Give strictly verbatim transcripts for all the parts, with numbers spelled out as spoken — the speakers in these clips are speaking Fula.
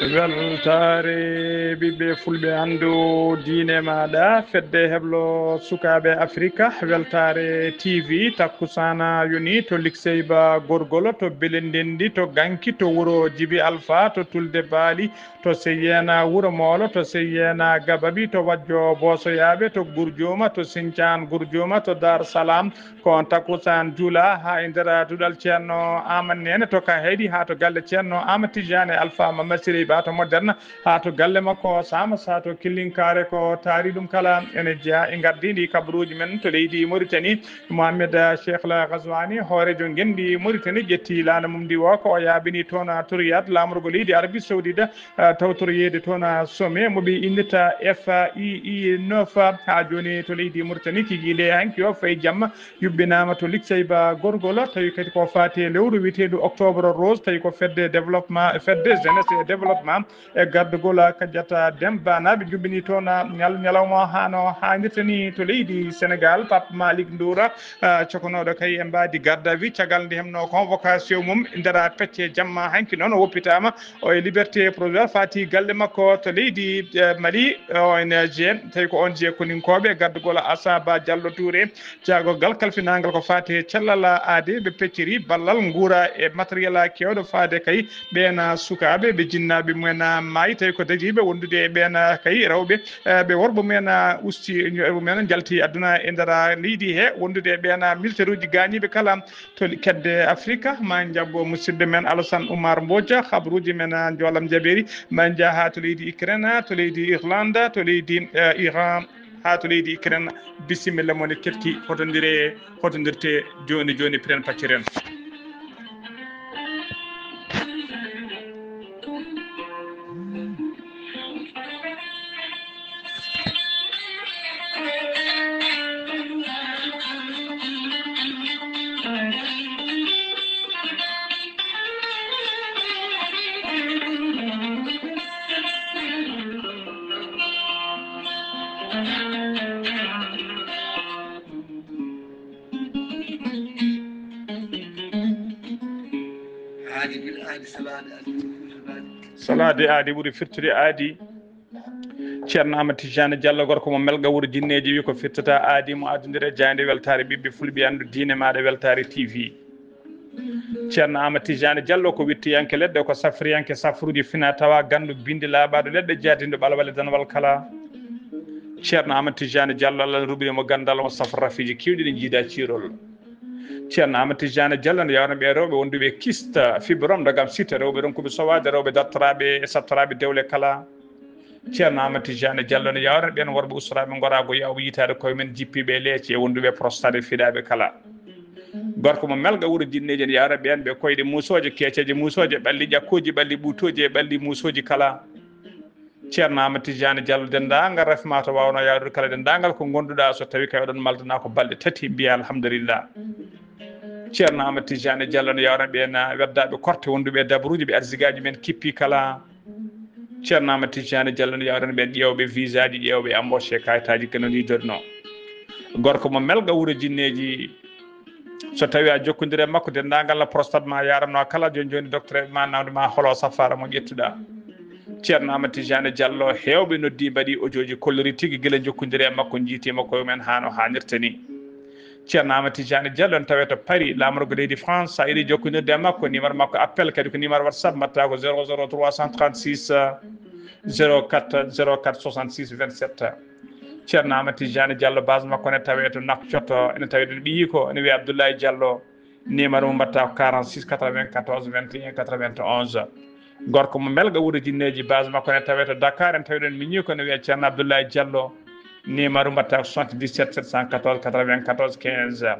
Weltaare ɓiɓɓe fulɓe, anndu diine maaɗa, fedde heblo sukaaɓe Afrika, Weltaare T V, takkusaana yoni to Likseyba Gorgolo, to Belendendi, to Ganki, to wuro Jibi Alfa, to Tulde Baali, to Seyyeena Wuro Moolo, to Seyyeena Gababi, to Wajjo Boosoyaaɓe, to Gurjuuma, to Sincaan Gurjuuma, to Daar Salaam, ko on takkusaan juula haa e nder duɗal Ceerno Aamadu Neene to Kahayɗi haa to galle Ceerno Aamadu Tijaani Alfa Mamadu Sirey Ba to Moderne haa to galle makko Saama Sa to Killinkaare ko taari ɗum kala ene jeyaa e ngardiindi kabaruuji men to leydi Moritani. Mohamed Cheikh Al Ghazwani, hooreejo ngenndi Moritani, ƴetti laana mum ndi o ko o yaaɓini toon to Riyad laamorgo leydi Arabie Saoudite, eh, tawtoroyeede toon, eh, sommet mo ɓe innirta F I I neuf, haa jooni to leydi Mauritanie. Kikiiɗe hanki o fayi jamma yuɓɓinaama to Likseyba Gorgol, tawi kadi ko faati e lewru wiyeteendu Octobre Rose, tawi ko fedde développement, fedde jeunesse et développement e gardugol Kadiata Deme. Banaaɓe njuɓɓini toon ñal-, ñalawma hano haanirta ni to leydi Sénégal. Pape Malick Ndoura, ah, cokonooɗo kay e mbaadi garde à vue, caggal nde hemno convocation mum ndera pecce jamma hanki noon o woppitaama. O e liberté provisoire, faati galle makko to leydi, eh, Mali, O N G, tawi ko O N G koninkooɓe, gardugol Asaba Diallo Touré, jaagorgal kalfinaangal ko faati e cellal aade, ɓe pecciri ballal nguura e matériel keewɗo faade kay ɓeen sukaaɓe, ɓe jinnaaɓe mumen maayi, tawi ko dañiiɓe wondude e ɓeen kay rewɓe, eh, ɓe worɓe mumen usti, mumen njalti aduna e nder leydi he, wondude e ɓeen militaire uji gaañiiɓe kala. To li-, kedde Afrika, ma en njaɓɓo musidɗo men Alassane Oumar Mbodja, habruuji men, ah, njoolam jabeeri, ma en njah haa to leydi Ukraine, to leydi Irlande, to leydi, eh, Iran, haa to leydi Ukraine. Bisimilla mon e keɗki, hotondiree, hotondirtee jooni jooni, piren pacciren. Aadi bil aadi, salaade aadi bil aadi. Salaade aadi ɓuri firtude aadi. Ceerno Amadou Tidiane Diallo, gorko mo Melga, wuro Jinneeji, wi ko firtata aadi mo addundir e jaaynde weltaare ɓiɓɓe fulɓe, anndu diine maaɗa, Weltaare T V. Ceerno Amadou Tidiane Diallo ko wittiyanke leɗɗe, ko safriyanke safruuji fina tawa, ganndu bindi laaɓaaɗo leɗɗe, jaadinɗo ɓalwale danwal kala. Ceerno Amadou Tidiane Diallo, Allah ne rubini mo ganndal, omo safra rafiiji keewɗi ɗi njiida ciirol. Ceerno Amadou Tidiane Diallo ne yawna ɓe rewɓe wonduɓe kyste, fibrome, dagam site, rewɓe ronkuɓe sowaade, rewɓe dartoraaɓe e sattoraaɓe dewle kala. Ceerno Amadou Tidiane Diallo ne yawna ɓeen worɓe ustoraaɓe ngoraago yawɓe yitaade koye men, jippiiɓe e leece e wonduɓe prostate e fiɗaaɓe kala. Gorko mo Melga, wuro Jinneeji, ne yawna ɓeen ɓe koyɗe muusooje, keeceeje muusooje, ɓalli ƴakkooji, ɓalli ɓuutooji e ɓalli muusooji kala. Ceerno Amadou Tidiane Diallo, denndaangal rafi ma to waawno yawdude kala, denndaangal ko ngonduɗaa, so tawi kay oɗon maldana ko balɗe tati, mbiya alhamdulillah. Ceerno Amadou Tidiane Diallo ne yawna ɓeen weddaaɓe korte wonduɓe e dabaruuji, ɓe arsigaaji men kippi kala. Ceerno Amadou Tidiane Diallo ne yawna ɓeen ƴeewɓe visaaji, ƴeewɓe embauche e kayitaaji kano ni dodno. Gorko mo Melga, wuro Jinneeji, so tawi a jokkondire e makko, denndaangal prostate ma yaramno kala, jooni jooni docteur ma namdo ma holo safaara mo ƴettuɗaa. Ceerno Amadou Tidiane Diallo, heewɓe noddi, mbaɗi audioji, kollori tigi gila jokkondire e makko, njiiti makko e mumen haa no haanirta ni. Ceerno Amadou Tidiane Diallo ne tawee to Paris, laamorgo leydi France. Sa yiɗi jokkondirde e makko, numéro makko appel kadi ko numéro WhatsApp, mbaɗata ko zéro zéro trois cent trente-six, zéro quatre, zéro quatre soixante-six vingt-sept. Ceerno Amadou Tidiane Diallo, base makko ne tawee to Nouakchott, ene tawee ɗon ɓiyiiko, ene wiyee Abdoulaye Diallo. Numéro mum mbaɗata ko quarante-six quatre-vingt-quatorze vingt et un quatre-vingt-onze. Gorko mo Melga, wuro Jinneeji, base makko ne tawee to Dakar, en tawi ɗon miñi ko ne wiyee Ceerno Abdoulaye Diallo. Numéro mbaɗata ko soixante-dix-sept sept cent quatorze quatre-vingt-quatorze quinze.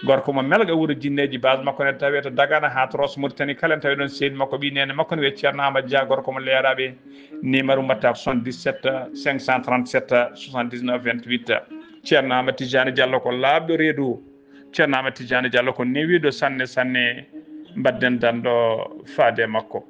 Gorko mo Melga, wuro Jinneeji, base makko ne tawee to Dagana haa to Rosso Mauritanie kala, en tawi ɗon seydi makko, ɓii neene makko ne wiyee Ceerno Amadou Dia, gorko mo Leeraaɓe. Numéro mbaɗata ko soixante-dix-sept cinq cent trente-sept soixante-dix-neuf vingt-huit. Ceerno Amadou Tidiane Diallo ko laaɓɗo reedu. Ceerno Amadou Tidiane Diallo ko newiiɗo sanne sanne, mbadden danɗo faade e makko.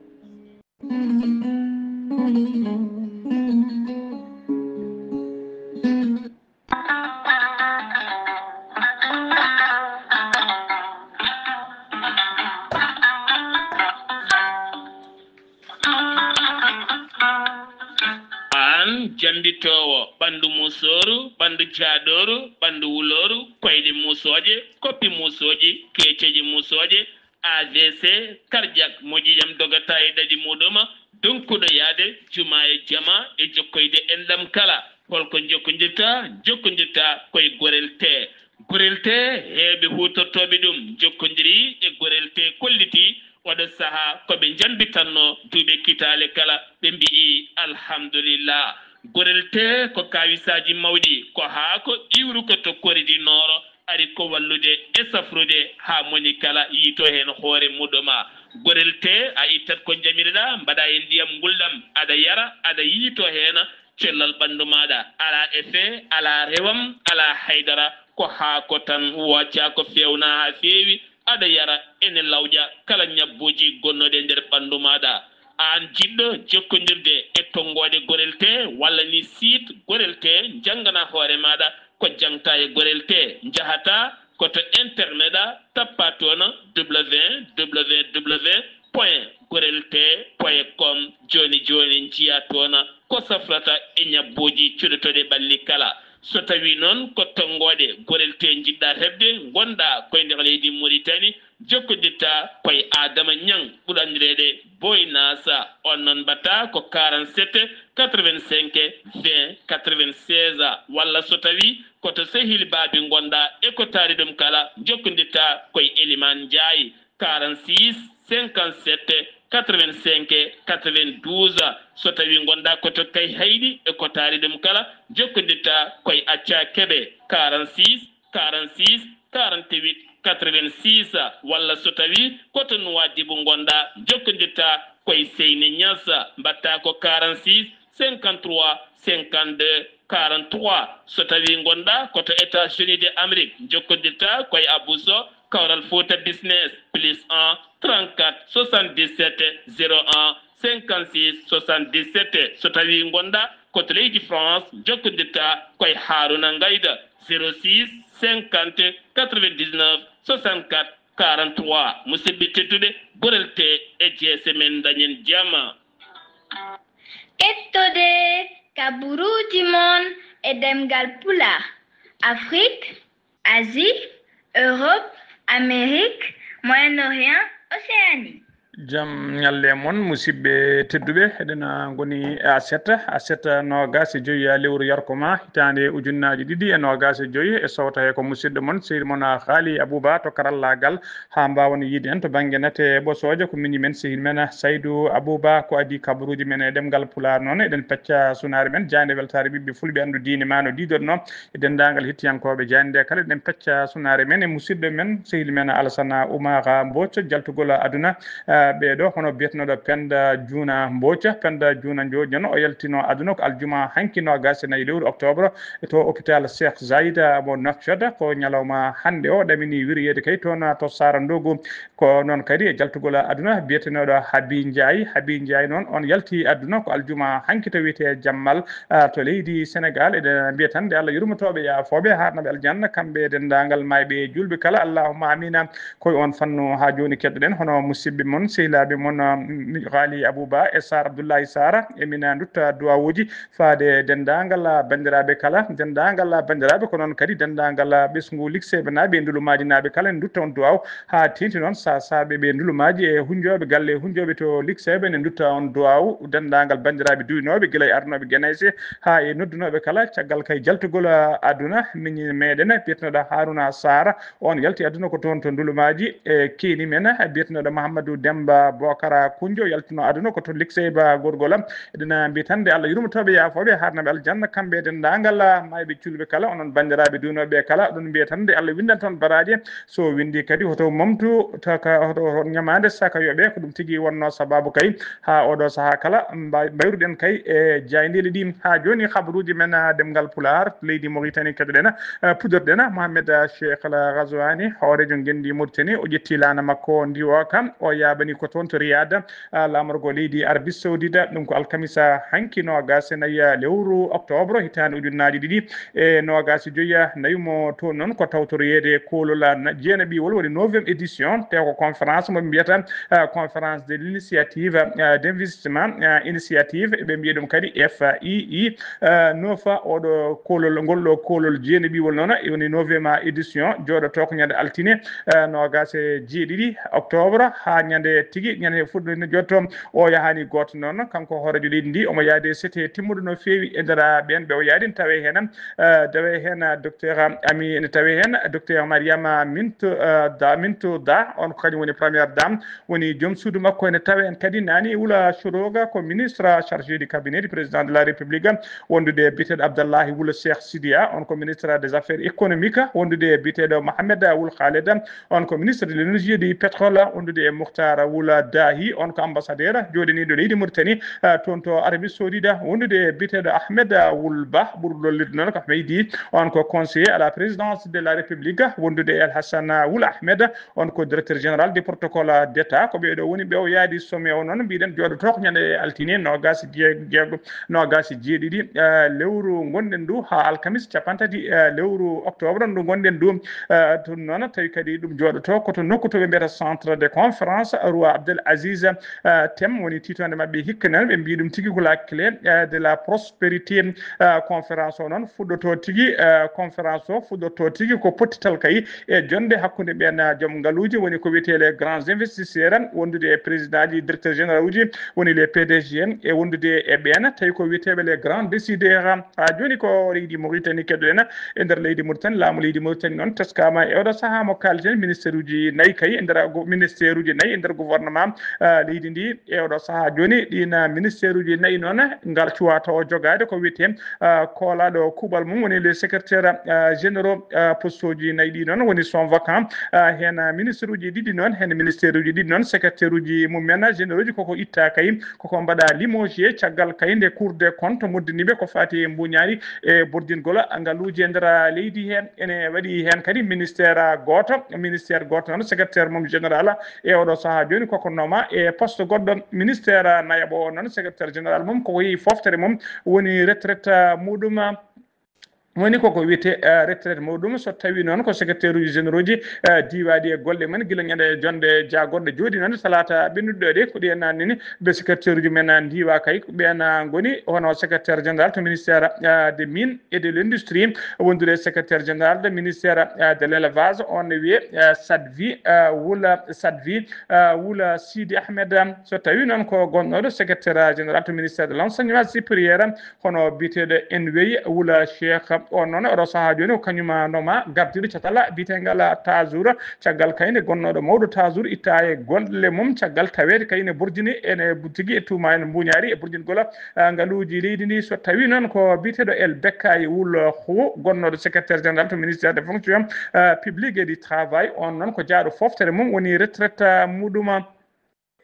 Jambitoowo ɓanndu muusooru, ɓanndu jaadooru, ɓanndu wulooru, koyɗe muusooje, koppi muusooji, keeceeji muusooje, A V C, cardiaque, moƴƴiyam dogata e ɗaɗi muuɗum, donkuɗo yahde juma e jama e jokkoyde enɗam kala. Holko jokkondirta? Jokkondirta koye Gorel Tee. Gorel Tee, heewɓe huutortooɓe ɗum jokkondiri e Gorel Tee, kolliti oɗo sahaa ko ɓe njambitanno duuɓe kitaale kala, ɓe mbi'i alhamdulillah. Gorel Tee ko kaawisaaji mawɗi, ko haako iwruko to Kori du Nord, ari ko wallude e safrude haa moni kala yiito heen hoore muɗum. Gorel Tee, a ittat ko njamireɗaa, mbaɗa e ndiyam ngulɗam, aɗa yara, aɗa yiito heen, cellal ɓanndu maaɗa, alaa effet, alaa rewam, alaa haydara, ko haako tan, wooca ko feewna haa feewi, aɗa yara, ene lawƴa kala ñabbuuji gonnooɗi e nder ɓanndu maaɗa. Aan jiɗɗo jokkondirde e tonngoode Gorel Tee walla ni site Gorel Tee, njanngana hoore maaɗa ko jaŋta e Gorel Tee. Njahata ko to internet a, tappa toon www point gorel tee point com. Jooni jooni njiya toon ko safrata e ñabbuuji cuɗotooɗi ɓalli kala. So tawii noon ko tonngoode Gorel Tee njiɗɗa heɓde, ngonɗa koye nder leydi Muritani, jokkondirta koye Adama Ñaŋ, ɓurɗo anndireede Boy Nasa. On noon mbaɗta ko quarante-sept quatre-vingt-cinq vingt quatre-vingt-seize, walla so tawii ko to sehil Baabi ngonɗa e ko taari ɗum kala, jokkondirta koye Elimaan Njaay, quarante-six cinquante-sept quatre-vingt-cinq quatre-vingt-douze. So tawii ngonɗa ko to Kayhayɗi e ko taari ɗum kala, jokkondirta koye Accaa Keɓe, quarante-six quarante-six quarante-huit quatre-vingt-six, walla so tawii ko to Nuwaadibu ngonɗa, jokkondirta koye Seyni Ñas, mbaɗta ko quarante-six cinquante-trois cinquante-deux quarante-trois. So tawii ngonɗa ko to États-Unis de Amérique, jokkondirta koye Abou Sow, Kawral Fouta Business, plus un trente-quatre soixante-dix-sept zéro un cinquante-six soixante-dix-sept. So tawii ngonɗa ko to leydi France, jokkondirta koye Haruna Ngayda, zéro six cinquante quatre-vingt-dix-neuf soixante-quatre quarante-trois. Musidɓe tedduɓe, Gorel Tee e jeese men, dañen jama. Ƴettode kaburuuji mon e ɗemngal Pulaar, Afrique, Asie, Europe, Amérique, Moyen-Orient, Océanie. Jam ñalle mon, musidɓe tedduɓe. Eɗen, ah, ngoni aset, aset noogaas e joyi, ah, lewru yarko ma, hitaande ujunnaaji ɗiɗi e noogaas e joyi. E sowta he ko musidɗo mon, sehil mon, ah, Haali Abuba to karallaagal, haa mbaawen yiide en to bannge nate ɓosooje. Ko miñi men, sehil men, ah, Saydu Abuba, ko adii kabaruuji men e ɗemngal Pulaar. Noon eɗen pecca sunaare men, jaaynde weltaare ɓiɓɓe fulɓe, anndu diine ma no diidorno e denndaangal hettiyankooɓe jaaynde nde kala. Eɗen pecca sunaare men e musidɗo men, sehil men Alasana Oumar Mbodj, jaltugol aduna. Ah, ɓee ɗoo, hono biyetenooɗo Penda Juuna Mbodj, Penda Juuna Njo-, Jono, o yaltino aduna ko aljuma hanki, noogaas e nayi lewru octobre, to hôpital Cheikh Zayed mo Nouakchott. Ko ñalawma hannde o ɗamini wiriyeede kay toon to Saara Ndogu. Ko noon kadi e jaltugol aduna biyetenooɗo Habi Njaay. Habi Njaay noon, on yalti aduna ko aljuma hanki to wiyetee Jammal, ah, to leydi Senegaal. Eɗen mbiya tan, nde Allah yurmotooɓe, yaafooɓe, haarnaaɓe aljanna, kamɓe e denndaangal maayɓe e juulɓe kala. Allahumma amina. Ko e on fannu haa jooni keɗoɗen hono musidɓe mon, sehilaaɓe mon, ah, Haali Abuba e Saar Abdullahi Saara. Emin ndutta duwawuuji faade denndaangal, ah, banndiraaɓe kala, denndaangal, ah, banndiraaɓe, ko noon kadi denndaangal, ah, ɓesngu Likseeɓe naaɓe e Ndulumaaji naaɓe kala, en ndutta on duwaw haa teeŋti noon sa-, saabe ɓe Ndulumaaji e hunjooɓe galle, hunjooɓe to Likseeɓe, en ndutta on duwaw, denndaangal banndiraaɓe duwinooɓe gila e arnooɓe Genayse haa e noddunooɓe kala. Caggal kay jaltugol, ah, aduna, miñi meɗen biyetenooɗo Haruna Saara, on yalti aduna ko toon to Ndulumaaji. E keeni men biyetenooɗo Mahamadou Demba Bokara Kunjo, yaltino aduna ko to Likseeɓe Gorgol. Eɗen mbiya tan, nde Allah yurmotooɓe, yaafooɓe, haarnaaɓe aljanna, kamɓe e denndaangal maayɓe, juulɓe kala, onon banndiraaɓe duwinooɓe kala, oɗon mbiya tan, nde Allah winndanta on baraaji. So winndi kadi, hoto momtu, taka, hoto, hoto ñamaande saka yoɓe. Ko ɗum tigi wonnoo sabaabu kay haa oɗo sahaa kala mba-, mbayruɗen kay e jaayndeeli ɗi. Haa jooni, habaruuji men, ah, ɗemngal Pulaar, leydi Mauritanie keɗoɗen, ah, puɗɗorɗen. Mohamed, ah, Cheikh Al Ghazouani, hooreejo ngenndi Mauritanie, o ƴetti laana makko ndiwooka, o yaaɓani ko toon to Riyad, ah, laamorgo leydi Arabie Saoudite. Ɗum ko alkamisa hanki, noogaas e nayi lewru octobre, hitaande ujunnaaji ɗiɗi e noogaas e joyi. Nawi mo toon noon ko tawtoroyeede koolol, ah, na-, jeenaɓiwol, woni neuvième édition, te ko conférence mo ɓe mbiyata, ah, conférence de l'initiative, ah, d'investissement, ah, initiative, ɓe mbiya ɗum kadi F I I, ah, neuf. Oɗo koolol, ngol ɗo koolol jeenaɓiwol noon, woni neuvième édition, jooɗoto ko ñande altine, eh, noogaas e jeeɗiɗi octobre haa ñande tigi, ñande fuɗɗo ne jotto. O yahaani gooto noon, kanko hooreejo leydi ndi, omo yaadi e sete timmuɗo no feewi e nder ɓeen ɓe o yaadi, ne tawee heen, eh, tawee heen, eh, docteur Ami, ne tawee heen docteur Mariama Minto, eh, Da, Minto Da, on ko kañum woni première dame, woni joom suudu makko. Ene tawee heen kadi Nani Wula Shodoga, ko ministre chargé du cabinet du président de la République, wondude e biyeteeɗo Abdallahi Wula Cheikh Sidiya, on ko ministre des affaires économiques, wondude e biyeteeɗo Mohamed Wul Khaled, on ko ministre de l'énergie et du pétrole, wondude e Mukhtar Wula Dahi, on ko ambassadeur jooɗaniiɗo leydi Mauritanie, eh, toon to Arabie Saoudite, wondude e biyeteeɗo Ahmed Wul Bah, ɓurɗo lollirde noon ko Meydi, on ko conseiller à la présidence de la République, wondude e El Hassan Wul Ahmed, on ko directeur général du protocole d'État. Ko ɓee ɗo woni ɓe o yaadi sommet o noon, mbiɗen jooɗoto ko ñande altine noogaas e jeego, noogaas e jeeɗiɗi, eh, lewru ngonɗen ndu, haa alkamis cappanɗe tati, eh, lewru octobre ndu ngonɗen ndu. Eh, ɗum noon tawi kadi ɗum jooɗoto ko to nokku to ɓe mbiyata centre de conférence Roi Abdel Aziz, eh, thème woni tiitoonde maɓɓe hikka nan, ɓe mbiyi ɗum tigi ko la clé, eh, de la prospérité. Eh, conférence o noon fuɗɗoto tigi, eh, conférence o fuɗɗoto tigi ko pottital kay e jonde hakkunde ɓeen, ah, joom ngaluuji, woni ko wiyetee les grands investisseurs, wondude e président ji, directeur général uji, woni les P D G en, e wondude e ɓeen tawi ko wiyeteeɓe les grands décideurs. Haa jooni ko leydi Mauritanie keɗoɗen, e nder leydi Mauritanie, laamu leydi Mauritanie noon teskaama e oɗo sahaa mo kaalten, ministère uji nayi kay e nder go-, ministère uji nayi e nder gouvernement, ah, leydi ndi. E oɗo sahaa jooni, ɗiin, ah, ministère uji nayi noon, ngal cuwa taw jogaade ko wiyetee, ah, koolaaɗo kuuɓal mum, woni les secrétaires, ah, généraux, ah, poste uji nayi ɗi noon woni sont vacants. Ah, heen, ah, ministre uji ɗiɗi noon, heen ministère uji ɗiɗi noon, secrétaire uji mum en, ah, généraux uji koko itta kay, koko mbaɗa limogé caggal kay nde Cour des comptes muddini ɓe ko faati e mbuñaari e bordingol ngaluuji e nder leydi heen. Ene waɗi heen kadi ministère, ah, gooto, ministère gooto noon, secrétaire mum général, e oɗo sahaa jooni koko noma e poste goɗɗo. Ministère nayaɓo o noon, secrétaire général mum, koko yehi foftere mum, woni retraite, ah, muɗum, ah, woni koko wiyetee, ah, retraite muɗum. So tawi noon ko secrétaire uji généraux ji, ah, diiwaaɗi e golle mum gila ñande jonde jaagorɗe jooɗi noon, talaata ɓennuɗo ɗo de, ko ɗi en nanni ni, ɓe secrétaire uji men, ah, ndiiwa kay, ko ɓeen, ah, ngoni hono secrétaire général to ministère, ah, de mine et de l'industrie, wondude secrétaire général de ministère, ah, de l'élevage, on ne wiye, ah, Sadvi, ah, Wula Sadvi, ah, Wula Sidi Ahmed. So tawi noon ko gonnoɗo secrétaire général to ministère de l'enseignement supérieur, hono biyeteeɗo Enwey Wula Cheikh, on noon oɗo sahaa jooni ko kañum noma gardiiɗo catal biyeteegal Tazour, caggal kay nde gonnoɗo mawɗo Tazour itta e golle mum, caggal taweede kay ne borjini ene tigi e tuuma en mbuñaari e borjingol, ah, ngaluuji leydi ndi. So tawi noon ko biyeteeɗo El Bekkay Wul Xu, gonnoɗo secrétaire général to ministère de fonction, ah, publique et du travail, on noon ko jaaɗo foftere mum woni retraite, ah, muɗum.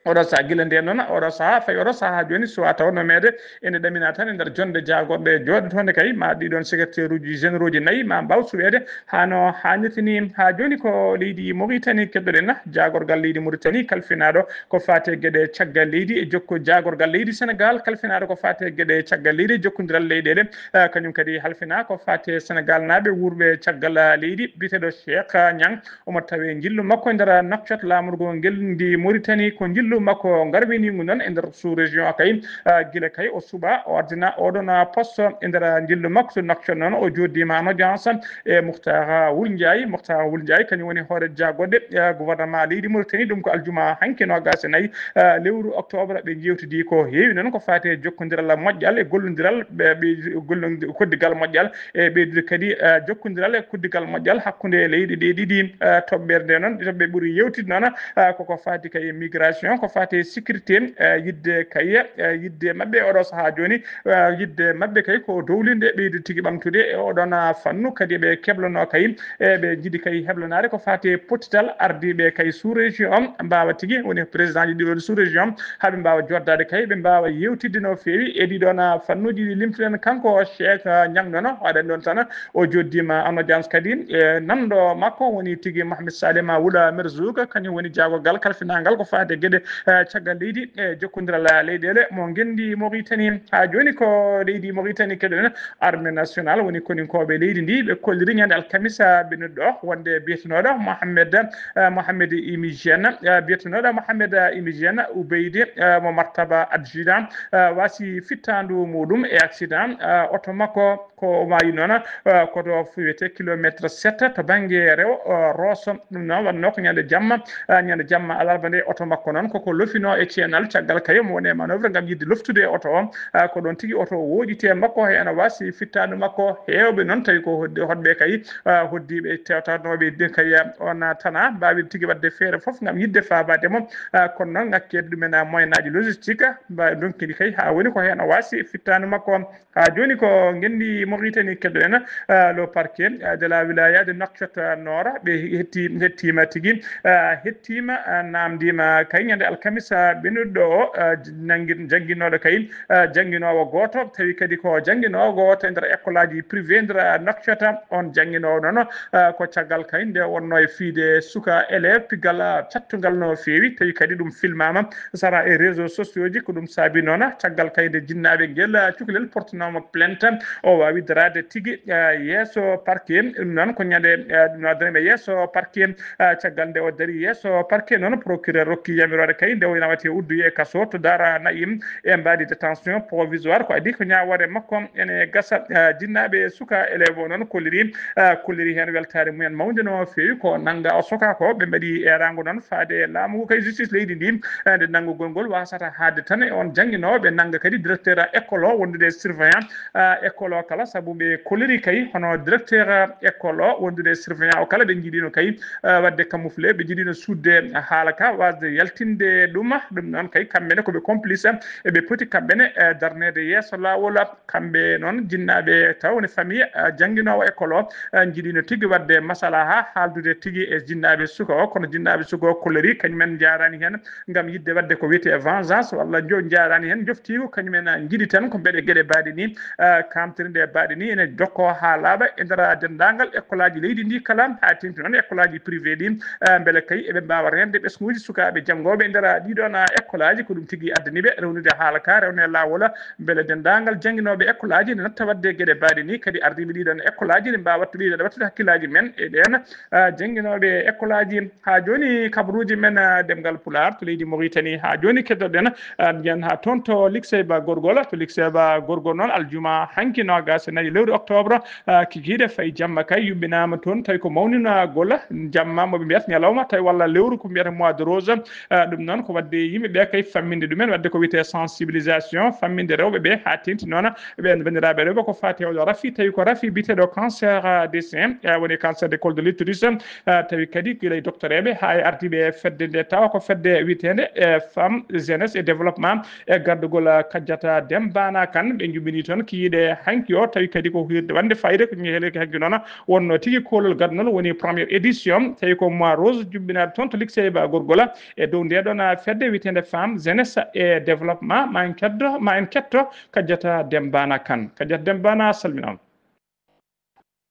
Oɗo sahaa, gila ndeen noon, oɗo sahaa, fayi oɗo sahaa jooni, so a taw no meede ene ɗamina tan e nder jonde jaagorɗe jooɗotoonde kay, ma ɗiɗon secrétaire uji généraux ji nayi ma mbaaw suɓeede haa no haanirta ni. Haa jooni ko leydi Mauritanie keɗoɗen, jaagorgal leydi Mauritanie kalfinaaɗo ko faati e geɗe caggal leydi e jokko-, jaagorgal leydi Sénégal kalfinaaɗo ko faati e geɗe caggal leydi e jokkondiral leyɗeele, eh, kañum kadi halfinaa ko faati e Sénégal naaɓe wuurɓe caggal leydi, biyeteeɗo Cheikh Niang. Omo tawee njillu makko e nder Nouakchott, laamorgo ngeldi Mauritanie, ko njillu makko ngarwiniingu noon e nder sous-région o kay. Ah, gila kay o suɓaa, o ardina oɗon, ah, poste e nder njillu makko to Nouakchott noon, o jooɗdiima en audience e Mouhtar Wul Ndiaye. Mouhtar Wul Ndiaye kañum woni hoore jaagorɗe, ah, gouvernement leydi Mauritanie. Ɗum ko aljuma hanki noogaas e nayi, ah, lewru octobre. Ɓe njeewtidi ko heewi noon ko faati e jokkondiral moƴƴal e gollondiral, ɓe, ɓe gollon-, koddigal moƴƴal e ɓeydude kadi, eh, jokkondiral e koddigal moƴƴal hakkunde leyɗe ɗe ɗiɗi. Eh, toɓɓere nde noon, toɓɓe ɓuri yewtide noon, eh, koko faati kay e migration, ko faati e sécurité, eh, yidde kay, eh, yidde maɓɓe oɗo sahaa jooni, eh, yidde maɓɓe kay ko dowlinde ɓeydude tigi ɓamtude e oɗon, ah, fannu, kadi ɓe keblano kay, e ɓe njiɗi kay heblanaade ko faati e pottital ardiiɓe kay sous-région o, mbaawa tigi woni président ji ɗiɗon sous-région, haa ɓe mbaawa joddaade kay, ɓe mbaawa yewtidde no feewi e ɗiɗon, ah, fannuuji ɗi limtuɗen. Kanko Cheikh, ah, Niang noon, waɗen ɗon tan, o jooɗdiima en audience kadi e nanndo makko woni tigi Mohamed Salima Wula Merzouk, kañum woni jaagorgal kalfinaangal ko faati e geɗe eh, caggal leydi e jokkondiral leyɗeele mo ngenndi Mauritanie. Haa jooni ko leydi Mauritanie keɗoɗen, armée nationale woni koninkooɓe leydi ndi, ɓe kolliri ñande alkamisa ɓennuɗo wonde biyetenooɗo Mohamed, eh, Mohamed Imijene, eh, biyetenooɗo Mohamed Imijene Oubeydi, eh, mo martaba adjudant, eh, wasi fittaandu muɗum e accident, eh, oto makko ko o maayi noon, eh, ko to wiyetee kilometre sept to bannge rewo, eh, Rosso. Ɗum noon wonnoo ko ñande jamma, eh, ñande jamma alarba nde, oto makko noon koko lofinoo e ceenal, caggal kay omo woni e manœuvre ngam yiɗde loftude oto o. Eh, ko ɗoon tigi oto o wooƴiti e makko, heen o wasi fittaandu makko. Heewɓe noon tawi ko hodde, hoɗɓe kay, eh, hoddiiɓe tewtanooɓe kay, eh, on tana, mbaawi tigi waɗde feere fof ngam yiɗde faabaade mo. Eh, kono noon ŋakkeede ɗumen, eh, moyen aji logistique, mbaawi ndonki ɗi kay haa woni ko heen o wasi fittaandu makko. Haa jooni ko ngenndi Mauritanie keɗoɗen, eh, le parquet, eh, de la wilaya de Nouakchott Nord, ɓe hetti, hettiima tigi, eh, hettiima, eh, naamndiima kay ñande alkamisa ɓennuɗo o, eh, nanngir-, jannginooɗo kay, eh, jannginoowo gooto, tawi kadi ko jannginoowo gooto e nder école aji privé nder Nouakchott. On jannginoowo noon, eh, ko caggal kay nde wonnoo e fiyde suka élève piggal, eh, cattungal no feewi, tawi kadi ɗum filmaama sara e réseaux sociaux ji. Ko ɗum saabi noon caggal kay nde jinnaaɓe ngel, eh, cukalel portinooma plainte, o waawi daraade tigi, eh, yeeso parquet. Ɗum noon ko ñande, eh, ɗum noon darima yeeso parquet, eh, caggal nde o dari yeeso parquet noon, procureur rokki yamiroore kay nde o nawete udduye e kaso to Dara Naim e mbaadi détention provisoire. Ko adii ko ñaawoore makko ene gasa, eh, jinnaaɓe suka élève o noon kolliri, eh, kolliri heen weltaare mumen mawnde no feewi. Ko nannga o soka ko ɓe mbaɗi eeraango noon faade laamu ngu kay justice leydi ndi, eh, nde nanngugol ngol wasata haade tan e on jannginoowo. Ɓe nannga kadi directeur école o wondude e surveillant, eh, école o kala, sabu ɓe kolliri kay hono directeur école o wondude e surveillant o kala, ɓe njiɗino kay, eh, waɗde camoufler, ɓe njiɗino suuɗde haala ka, wasde yaltinde ɗum. Ɗum noon kay kamɓe ne ko ɓe complice, eɓe poti kamɓe ne, eh, darneede yeeso laawol. Kamɓe noon jinnaaɓe taw woni famille, eh, jannginoowo école o, eh, njiɗino tigi waɗde masalaha, haaldude tigi e jinnaaɓe suka o, kono jinnaaɓe suka o kolliri kañumen njaarani heen ngam yiɗde waɗde ko wiyetee vengeance walla njo-, njaarani heen njoftiigu, kañumen njiɗi tan ko mbeɗe geɗe baaɗe ni, eh, kamtiri nde baaɗe ni ene jokko haa laaɓa e nder denndaangal école aji leydi ndi kala, haa teŋti noon école aji privé ɗi, eh, mbele kay eɓe mbaawa reende ɓesnguuji sukaaɓe janngooɓe e nder ɗiɗon école aji. Ko ɗum tigi addani ɓe rewnude haala ka, rewne laawol, mbele denndaangal jannginooɓe école aji ne natta waɗde geɗe baaɗe ni, kadi ardiiɓe ɗiɗon école aji ne mbaawa wattude, wattude hakkillaaji men e ɓeen, ah, jannginooɓe école aji. Haa jooni kabaruuji men, ah, ɗemngal Pulaar to leydi Mauritanie. Haa jooni keddoɗen, ah, njiyan haa toon to lycée Ba Gorgol. To lycée Ba Gorgol noon, aljuma hanki noogaas e nayi lewru octobre, ah, kikiiɗe fayi jamma kay yuɓɓinaama toon, tawi ko mawninagol jamma mo ɓe mbiyata ñalawma, tawi walla lewru ko mbiyata mois de rose. Ah, ɗum noon ko waɗde yimɓe ɓe kay famminde ɗumen, waɗde ko wiyetee sensibilisation, famminde rewɓe ɓe haa teŋti noon ɓeen banndiraaɓe rewɓe ko faati e oɗo rafi, tawi ko rafi biyeteeɗo cancer, ah, des seins, ah, woni cancer de col de l'utérus, ah, tawi kadi gila e docteur eɓe haa e ardiiɓe e fedde nde, tawa ko fedde wiyeteende, eh, Femme, Jeunesse et Développement, e gardugol, ah, Kajjata Dembaana Kan, ɓe njuɓɓini toon kikiiɗe hanki o, tawi kadi ko hirde wonde fayida ko ñeheleke hanki noon wonno tigi koolol gadnol woni première édition, tawi ko mois rose juɓɓinaade toon to lycée Ba Gorgol e dow nde ɗon, ah, fedde wiyeteende Femme, Jeunesse et Développement. Ma en keddo, ma en ketto Kajjata Dembaana Kan. Kajjata Dembaana, a salminaama.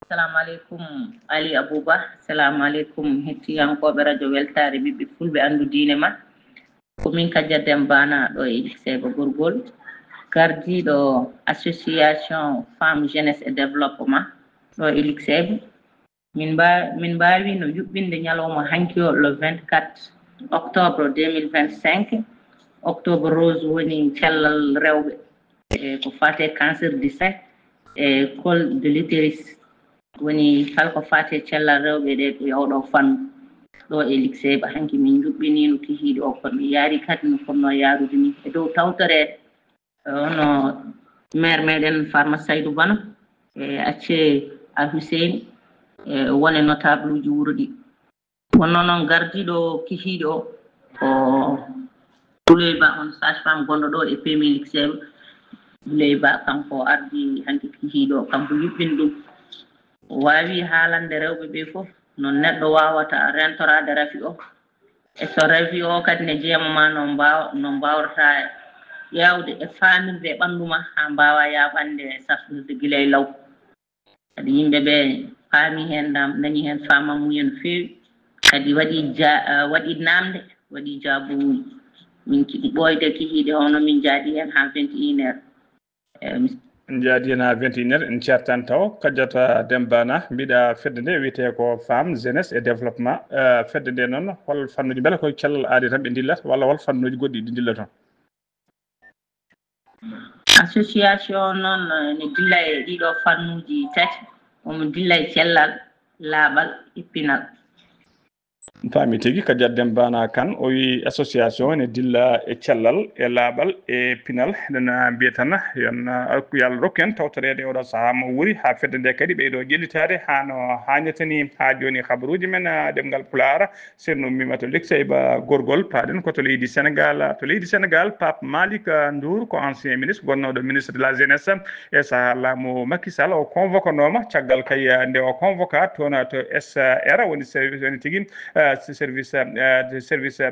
Assalamu aleykum, Ali Abouba. Assalamu aleykum, hettiyankooɓe radio Weltaare Ɓiɓɓe Fulɓe, Anndu Diine Ma. Ko min Kajjata Dembaana ɗo e lycée Ba Gorgol, gardiiɗo association Femme, Jeunesse et Développement ɗo e lycée Ba. Min mba-, min mbaawino yuɓɓinde ñalawma hanki o, le vingt-quatre octobre deux mille vingt-cinq. Octobre rose woni cellal rewɓe, e ko faati e cancer du sein e col de l'utérus. Woni kala ko faati e cellal rewɓe ɗe e oɗo fannu. Ɗo e lycée Ba hanki min njuɓɓiniino kikiiɗe o, kono mi yaari kadi no fotnoo yaarude ni e dow tawtoreede, eh, hono maire meɗen Farma Saydou Bano, e Acce A Hussein, e wone notable uji wuro ɗi. Wonno noon gardiiɗo kikiiɗe o ko Bouley Ba, on sage-femme gonɗo ɗo e P M I lycée Ba. Bouley Ba, kanko ardi hanki kikiiɗe o, kanko yuɓɓini ɗum. O waawi haalande rewɓe ɓe fof no neɗɗo waawata rentoraade rafi o. E so rafi o kadi ne jeema ma no mbaaw-, no mbaawrata ƴeewde e faamirde e ɓanndu ma haa mbaawa yaaɓande safrirde gila e law. Kadi yimɓe ɓe paami heen, ndam-, ndañi heen faamamuya no feewi. Kadi waɗi ja-, ah, waɗi naamnde, waɗi jaabuwuuji. Min ɓooyde kihiiɗe hono min njaadi heen haa vingt et une heures. En njaadi heen haa vingt et une heures, en ceertan taw. Kadiata Dembana, mbiɗa fedde nde wiyetee ko Femme, Jeunesse et Développement. Fedde nde noon, hol fannuuji, mbele koye cellal aadi tan ɓe ndillata walla hol fannuuji goɗɗi ɗi ndillata? Association noon ene dilla e ɗiɗo fannuuji tati. Omo dilla e cellal, laaɓal e pinal. Faami tigi. Kadiata Dembana Kane o wi association ene dilla e cellal e laaɓal e pinal. Eɗen mbiya tan yon yo Allah rokku en tawtoreede oɗo sahaa mo wuuri haa fedde nde kadi ɓeydo ƴellitaade haa no haanirta ni. Haa jooni habaruuji men ɗemngal Pulaar, Ceerno Oumy Matolik Seyba Gorgol, paaɗen ko to leydi Senegal. To leydi Senegal, Pape Malick Ndour ko ancien ministre gonnooɗo ministre de la jeunesse e sahaa laamu Macky Sall. O convoquanooma caggal kay nde o convoqua toon to S R, woni service woni tigi service service